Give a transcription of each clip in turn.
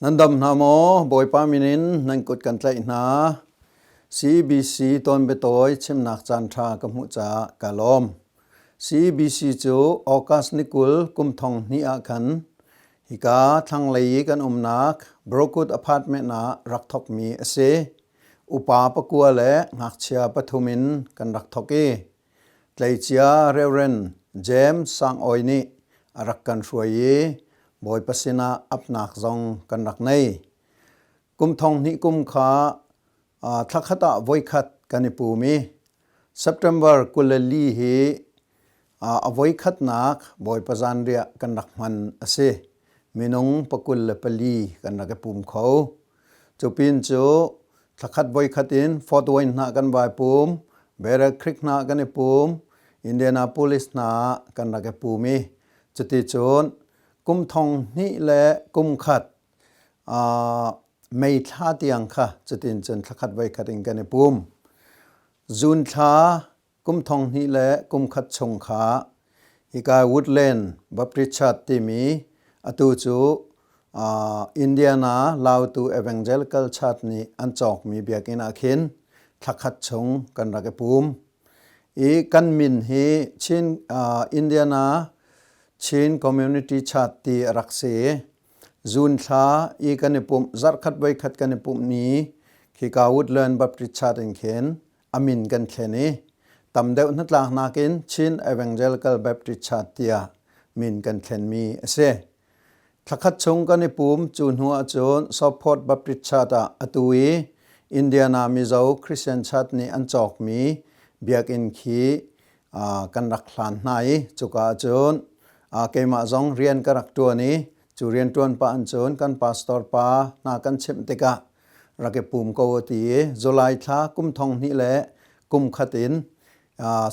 Nan dam hna maw? Bawipa min in nan kut kan tlaih hna. CBC tawnbiatawi chimnak caanṭha ka hmuh caah ka lawm. CBC cu August ni 20 kum thong hnih ah khan hika thlanglei i kan umnak Brookwood apartment ah rak thawkmi a si. Upa pakua le ngakchia pathum in kan rak thawk i Tleicia Rev. James Sang Awi nih a rak kan hruai i Bawipa sinah apnak zong kan rak nei. Kum thong hnih kum kha thlakhat ah voikhat kan i pum i September 24 hi a voikhatnak Bawipa zanriah kan rak hman a si. Minung 24 kan rak i pum kho. Cu pin cu thlakhat voikhat in Fort Wayne hna kan vai pum, Battle Creek hna kan i pum, Indianapolis hna kan rak i pum i cuti cun kum thong hnih le kum khat May thla tiang kha cutin cun thlakhat voikhat in kan i pum. June thla kum thong hnih le kum khat chung kha hika Woodland Baptist Church timi atu cu Indiana Lautu Evangelical Church nih an cawkmi biakinn ah khin thlakhat chung kan rak i pum. I kan min hi Chin Indiana Chin Community Church ti a rak si. June thla i kan i pumh zarhkhat voikhat kan i pumh ni khika Woodland Baptist Church in khin a min kan thlen i tam deuh hnatlaknak in Chin Evangelical Baptist Church tiah min kan thlenmi a si. Thlakhat chung kan i pum cu hnu ahcun Southport Baptist Church ah atu i Indiana Mizo Christian Church nih an cawkmi biakinn khi kan rak hlan hna i cuka ahcun keimah zong rian ka rak ṭuan i cu rian ṭuan pah in cun kan pastor pa hna kan chimh tikah rak i pum ko a ti i July thla kum thong hnih le kum khat in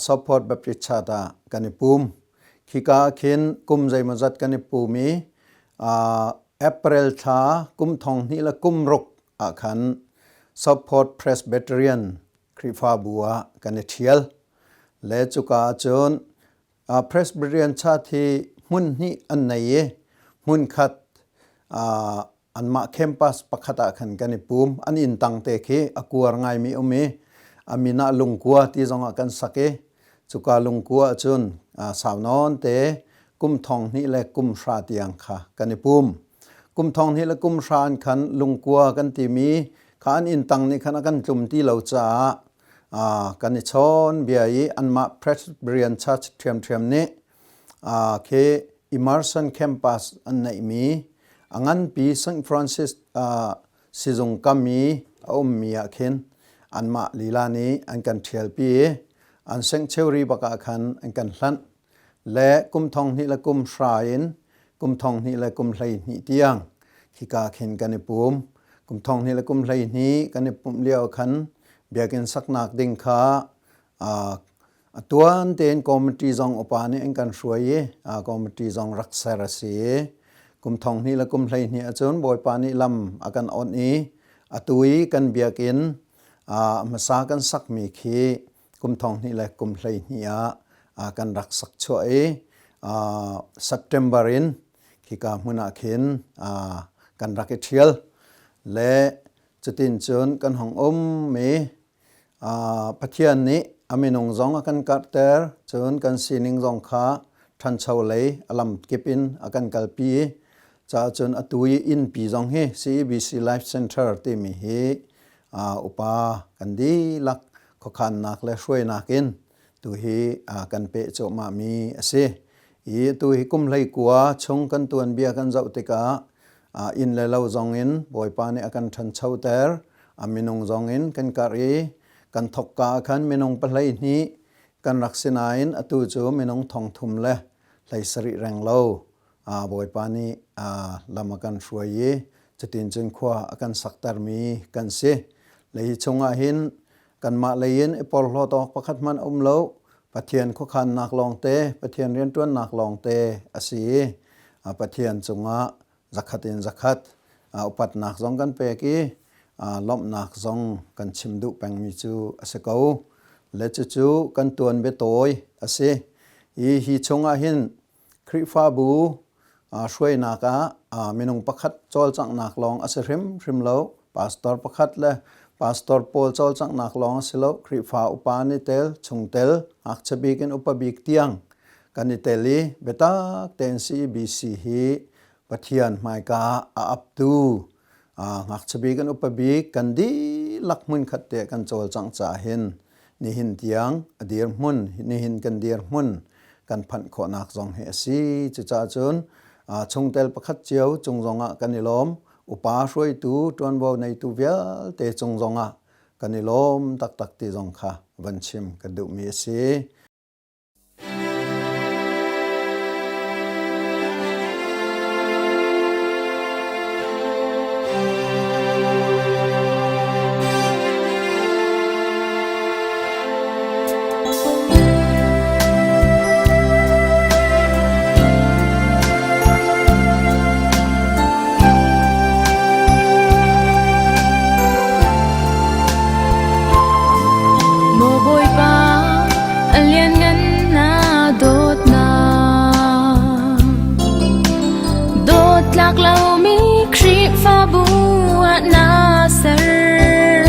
Southport Baptist Church ah kan i pum. Khika ah khin kum zeimawzat kan i pum i April thla kum thong hnih le kum ruk ah khan Southport Presbyterian Khrihfabu ah kan i ṭhial. Le cuka ah cun Presbyterian Church hi hmun hnih an nei i hmun khat anmah campus pakhat ah khan kan i pum. An inn tang te khi a kuar ngaimi um i a min ah lungkua ti zong ah kan sak i cuka lungkua ahcun sau nawn te kum thong hnih le kum hra tiang kha kan i pum. Kum thong hnih le kum hra an khan lungkua kan timi kha an inn tang nih khan a kan tlum ti lo caah kan i chawn bia i anmah Presbyterian Church ṭhiamṭhiam nih khi Emerson Campus an neihmi a nganpi St. Francis sizung kam i a ummi ah khin anmah lila nih an kan ṭhialpi i an sanctuary bak ah khan an kan hlanh le kum thong hnih le kum hra in kum thong hnih le kum 12 tiang khika khin kan i pum. Kum thong hnih le kum 12 kan i pumh lio khan biakinn saknak ding kha A tuan tein committee zong upa nih an kan hruai i committee zong rak ser a si i kum thong hnih le kum 12 ahcun Bawipa nih lam a kan onh i atu i kan biakinn hmasa kan sakmi khi kum thong hnih le kum 12 ah kan rak sak chuah i September in khika hmun ah khin kan rak i ṭhial le cutin cun kan hong um i Pathian nih a minung zong a kan karhter, cun kan sining zong kha ṭhancho lei a lamkip in a kan kalpi i caah cun atu i innpi zong hi CEBC Life Center timi hi upa kan dihlak khuakhannak le hruainak in tuhi kan peh cuahmahmi a si. I tu hi kum 19 chung kan tuanbia kan zoh tikah inn le lo zong in Bawipa nih a kan ṭhanchoter. A minung zong in kan karh i kan thokka ah khan minung 12 kan rak si nain atu cu minung thong thum le 17 reng lo Bawipa nih lam a kan hruai i cutin cun khua a kan saktermi kan si. Lei chungah hin kanmah lei in i porhlawt awk pakhat hmanh a um lo. Pathian khuakhannak lawngte, Pathian rianṭuannak lawngte a si i Pathian cungah zakhat in zakhat upatnak zong kan pek i lawmhnak zong kan chim duh pengmi cu a si ko. Le cucu kan tuan biatawi a si. I hi chungah hin Khrihfabu Hruainak ah minung pakhat cawlcanghnak lawng a si hrimhrim lo. Pastor pakhat le pastor pawl cawlcanghnak lawng a si lo. Khrihfa upa nih tel, chungtel, ngakchia bik in upa bik tiang kan i tel i biatak tein CEBC hi Pathian hmaika ah a aptu ngakchia bik in upa bik kan dihlak hmunkhat te kan cawlcangh caah hin nihin tiang a dirhmun nihin kan dirhmun kan phanh khawhnak zong hi a si. Cucaah cun chungtel pakhat cio cung zongah kan i lawm. Upa hruaitu ṭuanvo neitu vialte cung zongah kan i lawm taktak ti zong kha van chim kan duhmi a si. Maw Bawipa, a lianngan na dawtnak. Dawt tlak lomi Khrihfabu ah na ser.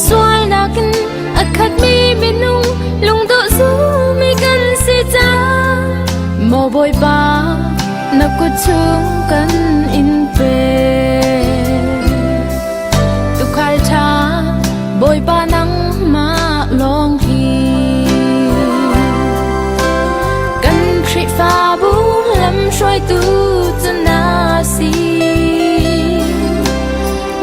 Sualnak in a khatmi minung lungdawh zumi kan si cang. Maw Bawipa, na kut chung kan in pe. Tuukhal ṭha Bawipa nangmah lawng hi kan Khrihfabu lamhruaitu cu na si.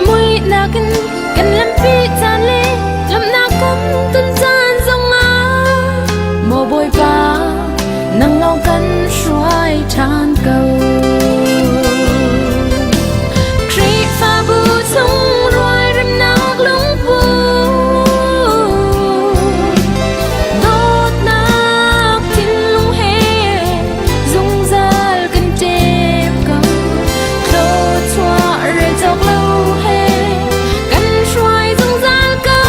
Muihnak in kan lampi caan le lawmhnak kan ton caan zongah Maw Bawipa nang lawng kan hruai ṭhan ko. Khrihfabu chung rualremnak lungput dawtnak thinlung he zungzal kan ṭem ko. Thluachuah rel cawk lo he kan hruai zungzal ko.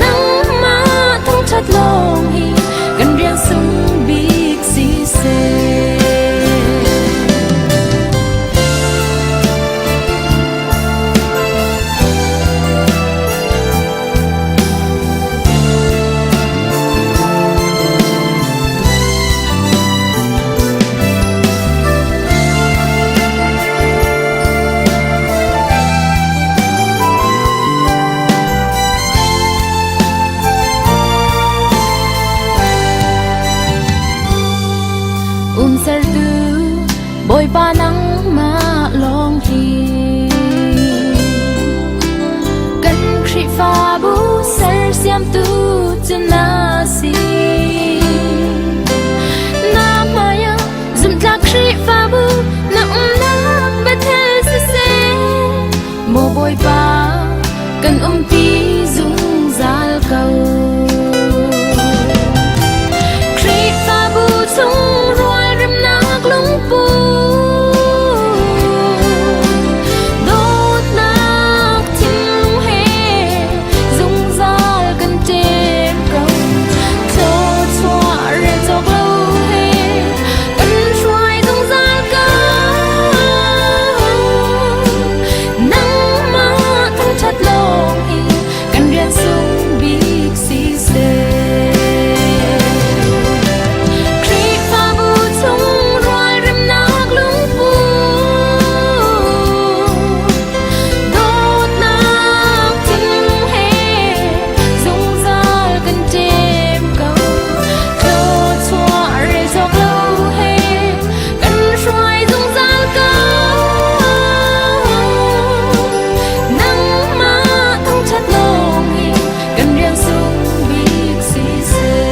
Nangmah thangṭhat lawng hi kan rian sung bik si seh. Umsertu Bawipa nangmah lawng hi kan Khrihfabu sersiamtu cu na si. Na hmaiah zumhtlak Khrihfabu na umnak Bethel siseh, Maw Bawipa kan umpi zungzal ko. Khrihfabu chung rualremnak lungput dawtnak thinlung he zungzal kan ṭem ko. Thluachuah rel cawk lo he kan hruai zungzal ko. Nangmah thangṭhat lawng hi kan rian sung bik si seh. Khrihfabu chung rualremnak lungput dawtnak thinlung he zungzal kan ṭem ko. Thluachuah rel cawk lo he kan hruai zungzal ko. Nangmah thangṭhat lawng hi kan rian sung bik si seh.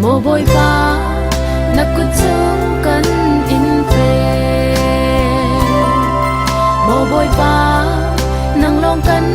Maw Bawipa, na kut chung kan in pe. Maw Bawipa, nang lawng kan